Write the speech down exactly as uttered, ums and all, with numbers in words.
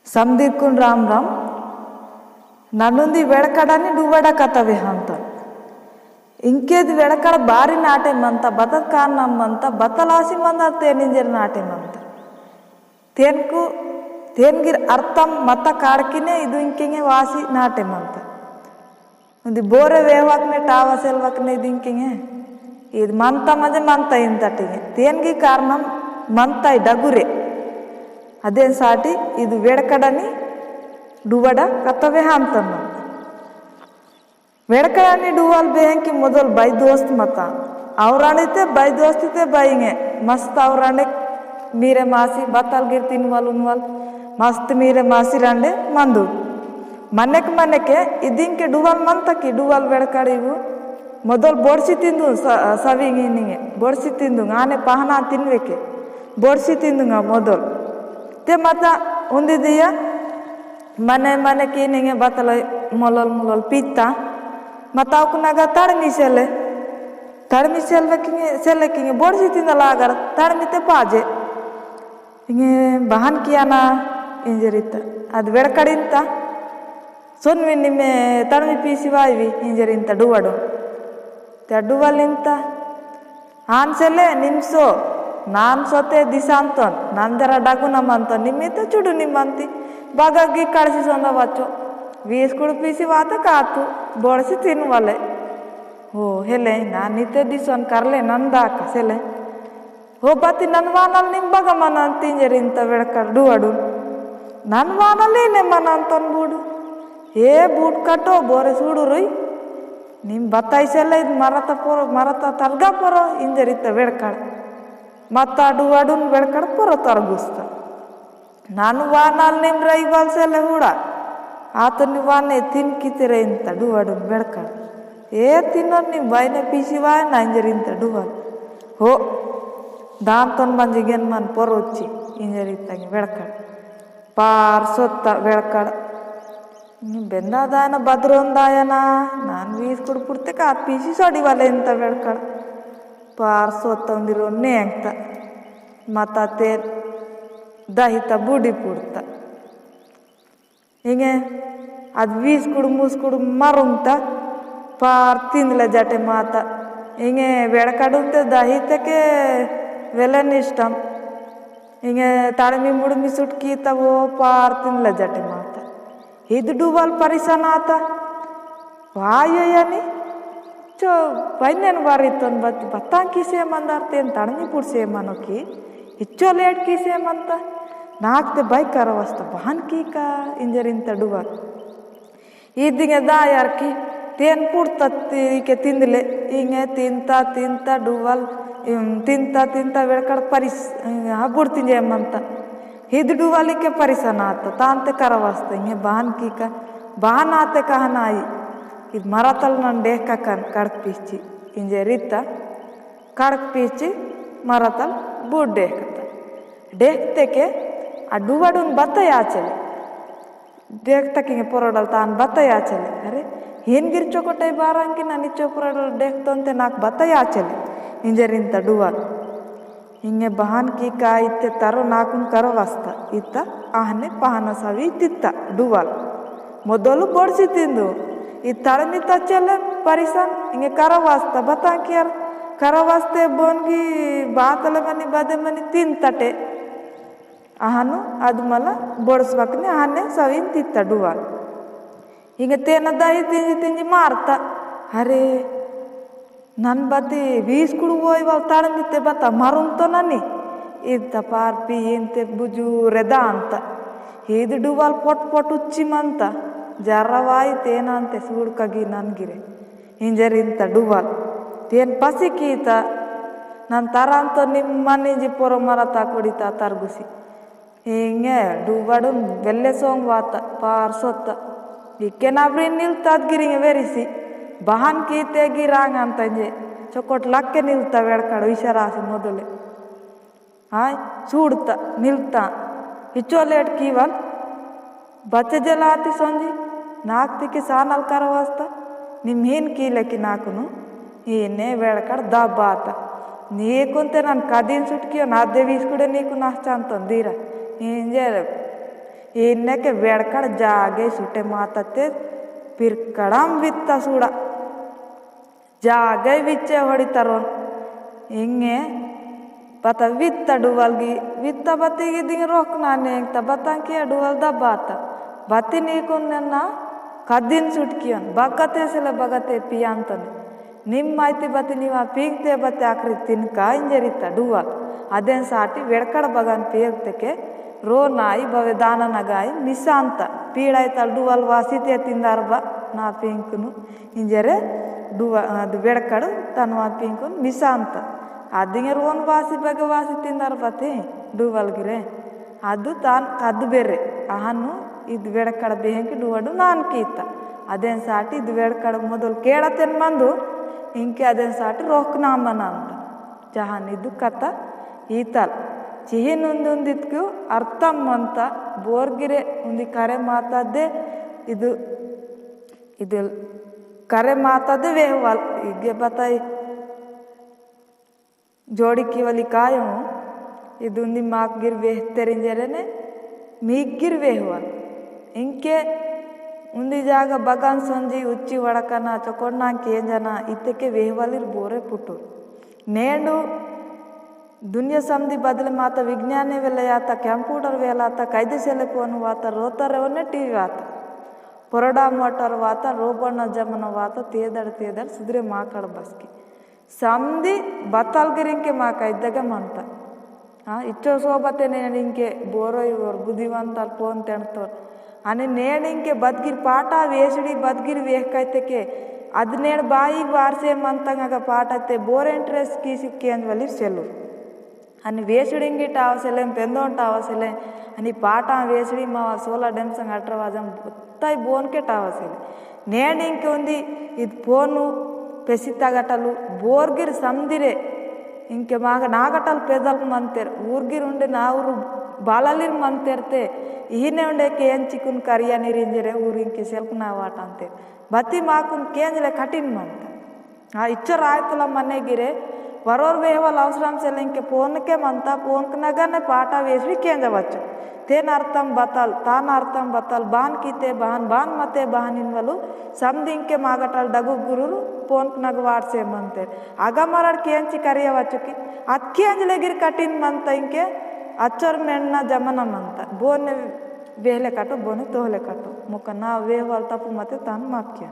समदीरकुन राम राम। ननुंदी वेड़कड़ानी डुवड़ा कथा वेहांतन। इंकेद वेड़कड़ बारी नाटे मंता, बतल कारणम मंता, बतल आसी मंदा तेन इंजेर नाटे मंता। तेनकु, तेन गिर अर्थम मत्ता काड़किने इदु इंकेंगे वासी नाटे मंता। उंदी बोरे वेहवकने टावा सेलवकने इदु इंकेंगे। इद मंता मजे मंता इंतटिंगे। तेन गी कारणम मंता इद डगुरे। अदेन साटी इदु वेड़कड़ानी डुवड़ा कथा वेहांतन। वेड़कड़ानी डुवाल बेहंकी मोदल बाई दोस्त मता। औरांडिते बाई दोस्तीते बाईंगे। मस्त औरांडे मीरे मासी बतल गिर तिनवाल उनवाल। मस्त मीरे मासी रांडे मंदु। मनेक मनेके इदिंके डुवाल मंता की डुवाल वेड़कड़ीवु। मोदल बोर्सी तिंदु स-, सविंग इनिंगे। बोर्सी तिंदु आने पहना तिनवेके। बोर्सी तिंदुंगा मोदल। ते मता उंदी दिया मने मने किनिंगे बतल मोलल मोलल पीता। मता उकुनागा तड़मी सेले। तड़मी सेले किंगे, सेले किंगे बोर्सी तिंदा लागर तड़मी ते पाजे। इंगे बहान कियाना इंजेरिता। अद वेड़कड़िंता। सोनवी निम्मे तड़मी पीसी वाईवी इंजेरिंता डुवाडो। ते डुवालिंता। आन सेले निम्सो, नान सोते दिसांतोन, नान जरा डगुना मंतोन, निम्मिते चुडु निम्मंती। बगगी कड़सी सोंदा बच्चो। वीस कुड़ पीसी वाते कातु, बोड़सी तिनवाले। हो, हेले, नान निते दिसोन करले नंदा का सेले। हो बती नन वानल निम बगा मनंती इंजेरिंता वेड़कड़ डुवाडुन। नन वानल इने मनंतोन बूडु। हे बूड कटो बोरे सूडु रुई। निम बताई सेले इद मरता पोरो, मरता तरगा पोरो इंजेरिंता वेड़कड़। मता डुवाडुन वेड़कड़ पोरो तरगुस्ता। नन वानल निम रईवाल सेले हुड़ा। आतनी वाने तिन कितेरे इंता डुवाडुन वेड़कड़। ए तिनोन निम बाईने पीसी वायना इंजेरिंता डुवाल। हो, दांतोन मंजी गेन मन पोरोची इंजेरिंता वेड़कड़। पार सोत्ता वेड़कड़। निम बेंदा दायना बदरोन दायना, नान वीस कुड़ पुड़ते कात पीसी सोड़ी वाले इंता वेड़कड़। पार सोत्ता उंदिरो नेंगता। मता ते दहिता बूडी पुड़ता। इंगे अद वीस कुड़ मूस कुड़ मरुंगता। पार तिंदला जटे माता। इंगे वेड़कड़ुंते दहिते के वेलन इष्टम। इंगे तड़मी मुड़मी सुटकी तवो पार तिंदला जटे माता। हिद डुवाल परिसन आता। वायो यानी चो बाइनेन वारितोन बत-, बत्तां किसे मंदार तेन तड़मी पुड़से मनो की, इच्चो लेट किसे मंता, नाक ते बाई करवस्ता बहन की का इंजेरिंता डुवाल। इदिंगे दायर की, तेन पुड़ता ती-, के तिंदले, इंगे तिंता, तिंता डुवाल, इम, तिंता, तिंता वेड़कड़ परिस, हाँ, बुड़तिंजे मंता। हिद डुवाल इके परिसन आता, तांते करवस्ता, इंगे बहन की का, बहन आते कहना आई, कि मरतल नन डेहका कन कड़क पीची, इंजेरिता, कड़क पीची मरतल बूड डेहकता। डेहकते के आ डुवाडुन बत्ता याचले। डेहकता किंगे पोरोडल तान बत्ता याचले। अरे, हिन गिर चोकोटे बारांकी ना निचो पोरोडल डेहकतोन ते नाक बत्ता याचले। इंजेरिंता डुवाल। इंगे बहान की का इत्ते तरो नाकुन करवस्ता। इत्ता आहने पहाना सवी तित्ता डुवाल। मोदोलु बोड़सी तिंदु। इ तड़मी तच्चेले परिसन, इंगे करवास्ता, बतां कियर करवास्ते बोनगी बातले मनी बदे मनी तिंतटे। अहनु अदु मला बोड़सवकने अहने सविन तित्ता डुवाल। इंगे तेना दाही तिंजी तिंजी मारता। अरे, नन बती वीस कुड़ू वोई वाल तड़मिते बता मरुम तो ननी। इद पार पी इंते बुजूरे दांता। हीद डुवाल पोट पोट उच्ची मंता। जर्रा वाई तेनांते सूड़ कगी नन गिरे। इंजर इंता डुवाल। तेन पसी कीता। नन तरांतो निम्मन इंजी पोरो मरता कोड़िता तरगुसी। इंगे डुवाडुन वेल्ले सोंग वाता, पार सोता। इक्के नाबरी निलतात गिरिंगे वेरिसी। बहान कीते गिरांग अंतंजे। चोकोट लक्के निलता वेड़काड़ विशरासी मोदले। हाय, सूड़ता, निलता। ISRO late KEYone. बच्चे जलाती सोंजी। नाक तिकी सानल करवस्ता। निम्हीन कीले की नाकुनु। ईने वेड़कड़ दब्बाता। नीकुन ते नन कदीन सुटकियो ना देवी इसकुड़े नीकुन अहचांतोन दीरा। इंजेर इन्ने के वेड़कड़ जागे सुटे माता ते पिरकड़ाम वित्ता सूड़ा। जागे विच्चे होड़ी तरोन। इंगे बता वित्ता डुवल गी, वित्ता बती गी दिंग रोकना नेंग ता बता किया डुवल दा बाता। बती नीकुन नन्ना कदिन सुटकियन, बगते सिले बगते पियांतन। निम्माइती बती निवा पींगते बती आखरी तिनका इंजेरिता डुवल। अदेन साटी वेड़कड़ बगन पेरते के रो नाई बवे दाना नगाई मिसांता। पीड़ाई तल डुवल वासी ते तिंदार बा ना पींगकुनु। इंजेरे डुवा-, अद वेड़कड़ तनवा पींगकुन मिसांता। अदिंगे रोन वासी बगे वासी तिंदार बती डुवल गिरे। अदु तान कदु बेरे। अहनु इद वेड़कड़ बेहेंके डुवडु नान कीता। अदेन साटी इद वेड़कड़ मोदल केड़ातेन मंदु, इंके अदेन साटी रोकना मनांता। जहान इदु कथा ईतल। चिहिन उंदुंदितकु अर्थम मंता, बोर्गिरे उंदी करे मातादे इदु, इदु करे मातादे वेहवाल। इगे बताई जोड़ी कीवली कायो, इद उंदी माक गिर वेहतेर इंजेरेने, मीक गिर वेहवाल। इंके उंदी जागा बगान संजी उच्ची वड़कना, चोकोड़ना केंजना, इत्तेके वेहवालिर बोरे पुटुर। नेंडु दुनिया समदी बदले माता विज्ञाने वेले आता, computer वेला आता, कैदे सेले phone वाता, रोता रेवने T V वाता, पोरडा motor वाता, रोबोना जमाना वाता, तेदड़ तेदड़ सुधरे माकड़ बसकी। समदी बतल गिरिंके माका इद्दगे मंता। हाँ, इच्चो सोबते नेनिंके बोरोई ओर बुद्धिवंतल पोन तेणतोर। अनि नेनिंके बदगिर पाटा वेसुड़ी बदगिर वेहकैतेके अद नेड़ बाई वारसे मंतंग अगा पाटा ते बोर interest कीसी केंज वली सेलुर। अनि वेसुड़िंगी टावसेलें, पेंदोन टावसेलें, अनि पाटा वेसुड़ी मावा सोला डेमसंग अट्रवाजम ताई बोन के टावसेले। नेंड इंके उंदी इद पोनु पेसिता गटलु बोर्गिर समदिरे। इंके माग नागटल पेदल मंतेर, ऊर्गिर उंडे नाउरु बाललिर मंतेर ते, इहिने उंडे केंचिकुन करिया निरिंजरे ऊर इंके सेल्क ना वाटंतेर। बती माकुन केंजले कठिन मंता। आ इच्चो रायतुला मने गिरे, वरोर वेहवल अवसरम सेले इंके पोनके मंता, पोनक नगने पाटा वेसुड़ी केंजवच्चु। तेन अर्थम बतल, तान अर्थम बतल, बान कीते बहन, बान मते बहन इनवलु, समदिंके मागटल डगु गुरुरु, पोनक नग वाटसे मंते। अगा मरड़ केंची करियवच्चु की, अत केंजले गिर कठिन मंता इंके, अच्चोर मेन्ना जमना मंता। बोने वेहले काटो, बोने तोहले काटो। मुका ना वेहवल तपु मते तान माफ किया।